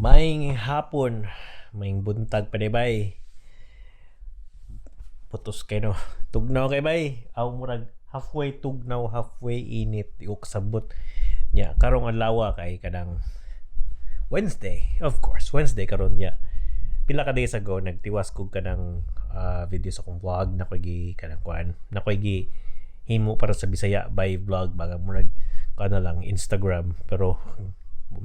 Maayong hapon, maayong buntag pa bay. Putos kay no. Tugnaw kay bay. Aw, murag halfway tugnaw, halfway init. Di ko kasabot. Nya karong adlaw kay kanang Wednesday. Of course, Wednesday karon nya. Pila ka days ago nagtiwas kog kanang video sa akong vlog na ko'y gi kanang kuan na ko'y gi himo para sa Bisaya by vlog baga murag kuan na lang Instagram, pero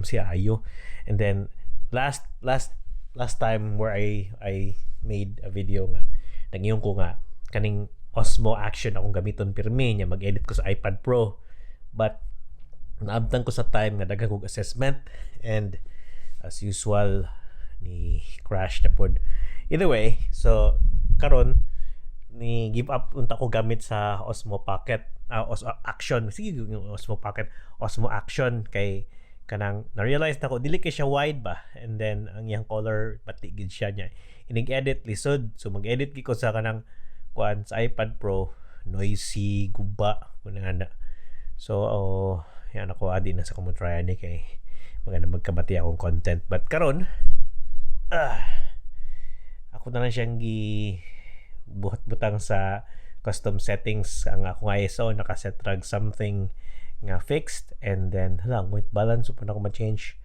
siya ayo. And then last last last time where I made a video nga nangiyon ko nga kaning Osmo Action akong gamiton pirmi niya mag-edit ko sa iPad Pro, but naabtan ko sa time nga daghan kog assessment and as usual ni crash na pod. Either way, so karon ni give up unta ko gamit sa Osmo Pocket, Osmo Action, sige, yung Osmo Pocket, Osmo Action, kay kanang na-realize na ko dili kay siya wide ba, and then ang iyang color pati gid siya niya inig edit lisod. So mag-edit ko sa kanang kuan sa iPad Pro, noisy, guba kun na. So oh, yan ako adi na sa ko mo try ani kay maganda magkabati akong content. But karon ako na lang siyang gi buhat-butang sa custom settings. Ang akong ISO nakaset rag something nga fixed, and then hala, ang white balance pa na ako ma-change.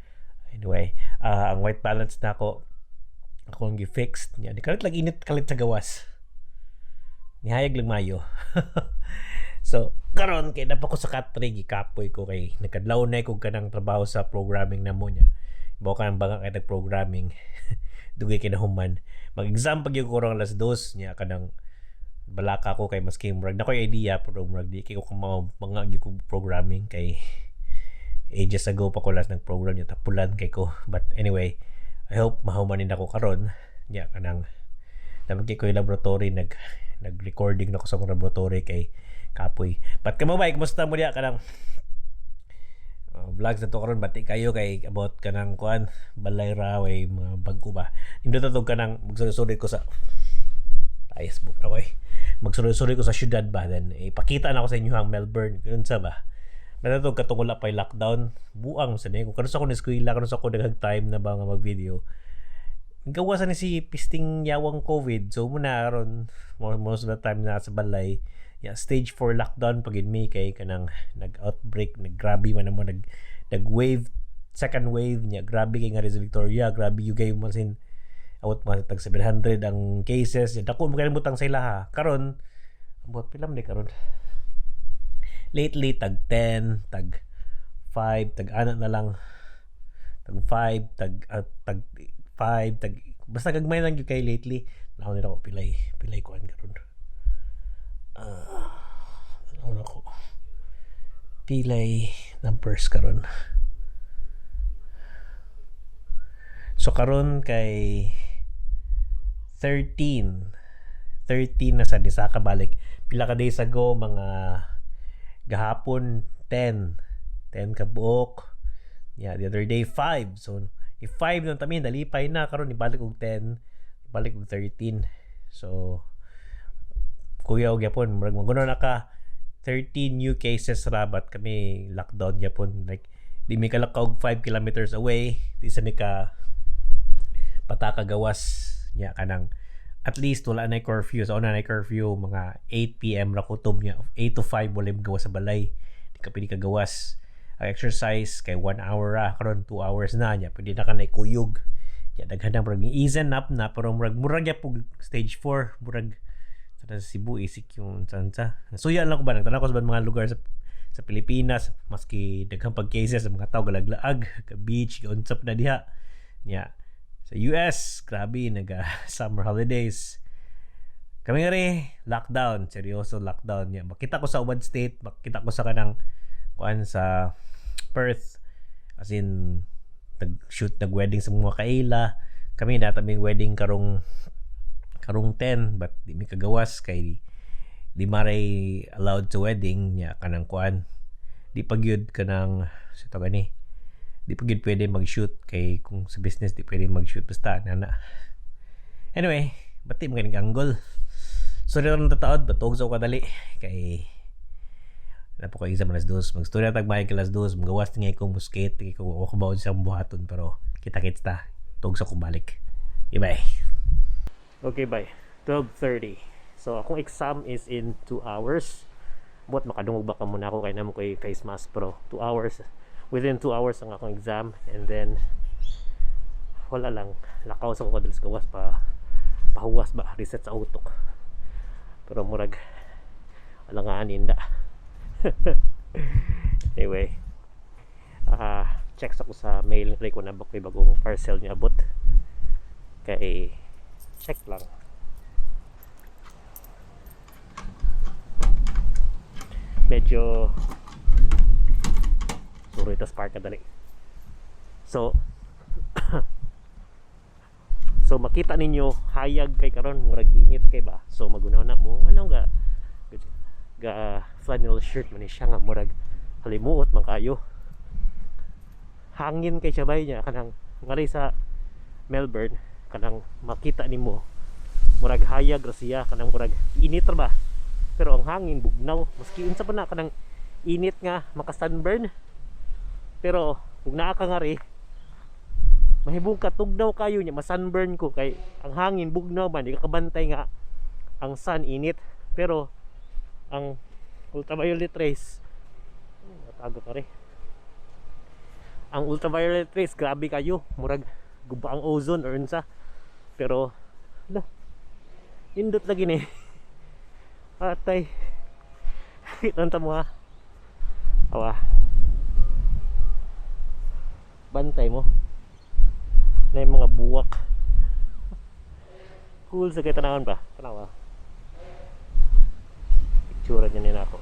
Anyway, ang white balance na ako akong gi-fixed niya. Di kalit lang init kalit sa gawas, nihayag lang mayo. So karon kay napa ko sa katre, gikapoy ko kay nagkadlaw na ko kanang trabaho sa programming na mo niya. Bawa ka ng banga kay nag-programming, dugay kay nahuman. Mag-exam pag yung kurang alas dos niya. Kanang balaka ko kay maski murag na ko'y idea, pero murag di kay ko mga gyud ko programming kay ages ago pa ko last nag-program niya, tapulan kay ko. But anyway, I hope mahumanin ako karon niya. Kanang namagki ko yung laboratory, nag recording na ko sa akong laboratory kay kapoy. But kamo ba, kumusta mo diya? Kanang vlogs na to karon, bati kayo kay about kanang kuan, balay ra way mga bag-o ba. Nindot to kanang magsulod ko sa Facebook na ko eh. Magsulod-sulod ko sa syudad ba, then ipakita na ko sa inyo ang Melbourne unsa ba. Natutog katong wala pa'y lockdown, buang sa ni kung karon sa ako ni eskwela, karon sa ako daghang time na ba nga mag-video. Gawasan ni si pisting yawang COVID. So muna karon most of the time na sa balay. Yeah, stage 4 lockdown pag mi kay kanang nag-outbreak, naggrabe man mo, nag nag wave, second wave niya. Grabe kay nga sa Victoria, grabe yung kay mo sin awot mga tag 700 ang cases. Dako mo kay butang sa ilaha. Karon ambot pila man di karon lately, tag 10, tag 5, tag ana na lang, tag 5, tag 5, tag basta gagmay lang gyud kay lately. Naon nila ko pilay pilay kuan karon. Ah, uh, ko pilay numbers karon. So karon kay 13, 13 na sa Disaka balik. Pila ka days ago, mga gahapon, 10, 10 ka buok. Yeah, the other day 5. So if 5 nung tami nalipay na. Karon ibalik og 10, ibalik og 13. So kuya og gyapon murag maguno na ka 13 new cases ra, but kami lockdown gyapon, like di mi kalakaw og 5 kilometers away, di sa mi ka pataka gawas nya. Kanang at least wala na curfew. So una na curfew, mga 8 p.m. ra kutob niya, 8 to 5 wala gawas sa balay, di ka pwede kagawas. Ang exercise kay 1 hour ra, karon 2 hours na niya, pwede na ka na ikuyog ya. Daghan na, murag easen up na, pero murag gyapon stage 4, murag sa Cebu isik yung sansa. Nasuya lang ko ba, nagtanaw ko sa mga lugar sa Pilipinas, maski daghang pag cases sa mga tao galaglaag ka beach, gaunsap na diha nya. Sa US, grabe, naga summer holidays. Kami nga rin, lockdown, seryoso lockdown niya. Makita ko sa uban state, makita ko sa kanang kuan sa Perth, as in nag-shoot, nag-wedding sa mga kaila. Kami na taming wedding karong 10, but di mi kagawas kay di maray allowed to wedding niya. Kanang kuan, di pa gyud kanang sa to gani, di pa gyud pwede mag-shoot kay kung sa business di pwede mag-shoot, basta nana. Anyway, bati mo kay angle. So dito nang tataod batog sa kadali kay na po ko exam alas 2. Magstorya tag may alas 2, magawas tingay ko muskate kay ko ako baon sa buhaton, pero Kita-kits ta. Tuog sa balik. Bye. Okay, bye. 12:30. So, akong exam is in 2 hours. Buot makadungog ba kamo nako kay naa man koy face mask, pero 2 hours, within 2 hours ang akong exam, and then wala lang, lakaw sa ko kadali sa gawas pa, pahuwas ba, reset sa utok, pero murag alanganin da. Anyway, ah, check sa ko sa mail kay ko na ba koy bagong parcel niya abot, kay check lang. Medyo suro ito, spark kadali. So makita ninyo, hayag kay karon, murag init kay ba. So magunaw na mo, ano ga ga flannel shirt man ni siya nga murag halimuot man kayo. Hangin kay siya bay niya, kanang ngari sa Melbourne, kanang makita nimo murag hayag ra siya, kanang murag init ra ba, pero ang hangin bugnaw. Maski unsa pa na, kanang init nga maka sunburn, pero kung naa ka ngari, mahibong ka tugnaw kayo niya, ma-sunburn ko kay ang hangin bugnaw man, di ka kabantay nga ang sun init. Pero ang ultraviolet rays, tago ka rin, ang ultraviolet rays grabe kayo, murag guba ang ozone or unsa. Pero la, indot lagi ni. Atay, kita mo ha, awa, bantay mo na yung mga buwak. Cool sa kay tanawon ba, tanawa, picture niya nila ako.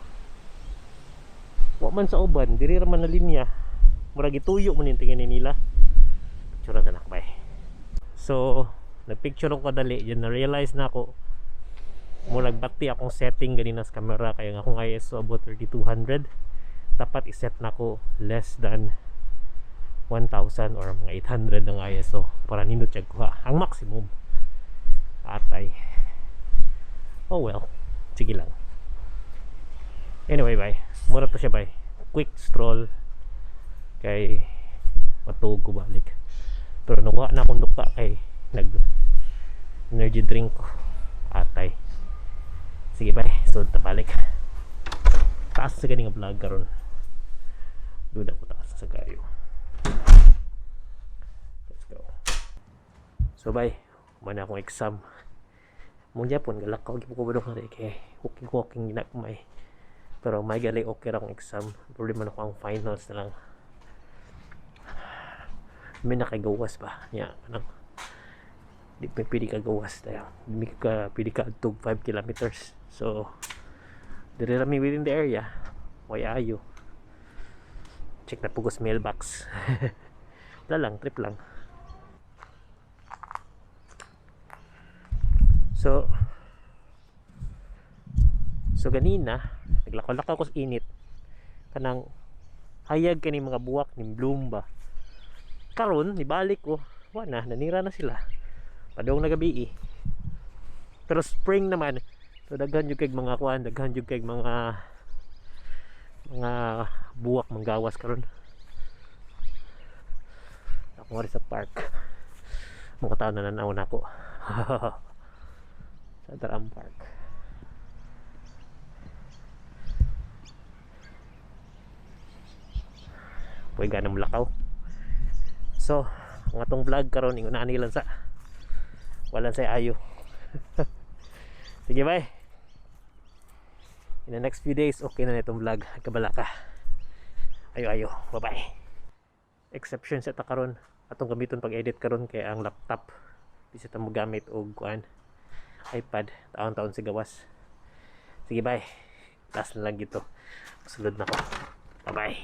Wa man sa uban, diri ra man na linya, murag gituyo man yung tingin ni nila. Picture na bay. So nagpicture ako kadali yun, na realize na ako murag bati akong setting ganina sa camera, kaya nga akong ISO about 3200. Dapat iset na ko less than 1000 or mga 800 ang ISO para nindot siya kuha ang maximum. Atay, oh well, sige lang. Anyway, bye, mura to siya bay, quick stroll kay matuog ko balik, pero nawa na akong duka kay nag energy drink ko. Atay, sige bye, so tabalik. Taas sa ganing vlog karon, duda ko taas sa kayo. Let's go. So bye, man, akong exam mong Japon, galakaw gyud ko badong hari kay walking walking gina ko may, pero may gali, okay ra akong exam. Problema na ko ang finals na lang, may nakagawas ba nya, kanang di pa pwede ka gawas tayo, di ka pwede ka adtog 5 kilometers. So diri ra mi within the area. Way ayo, check na pugos mailbox. Wala lang, trip lang. So ganina naglakaw-lakaw ko sa init, kanang hayag kani mga buwak ni bloom ba. Karon nibalik ko, wa na, nanira na sila, padong na gabi eh. Pero spring naman, so daghan jud kay mga kuan, daghan jud kay mga buwak manggawas karon. Ako nga rin sa park, mga tao na nanaw na ako sa Daram Park. Pwede ganang lakaw. So ang atong vlog karon ingon ani lang sa wala say ayo. Sige bye, in the next few days okay na itong vlog. Kabala ka, ayo ayo, bye bye. Exception sa ta karon, atong gamiton pag edit karon kay ang laptop di sa ta mo gamit og kuan, iPad, taon-taon si gawas. Sige bye, last na lang gito, sulod na ko. Bye bye.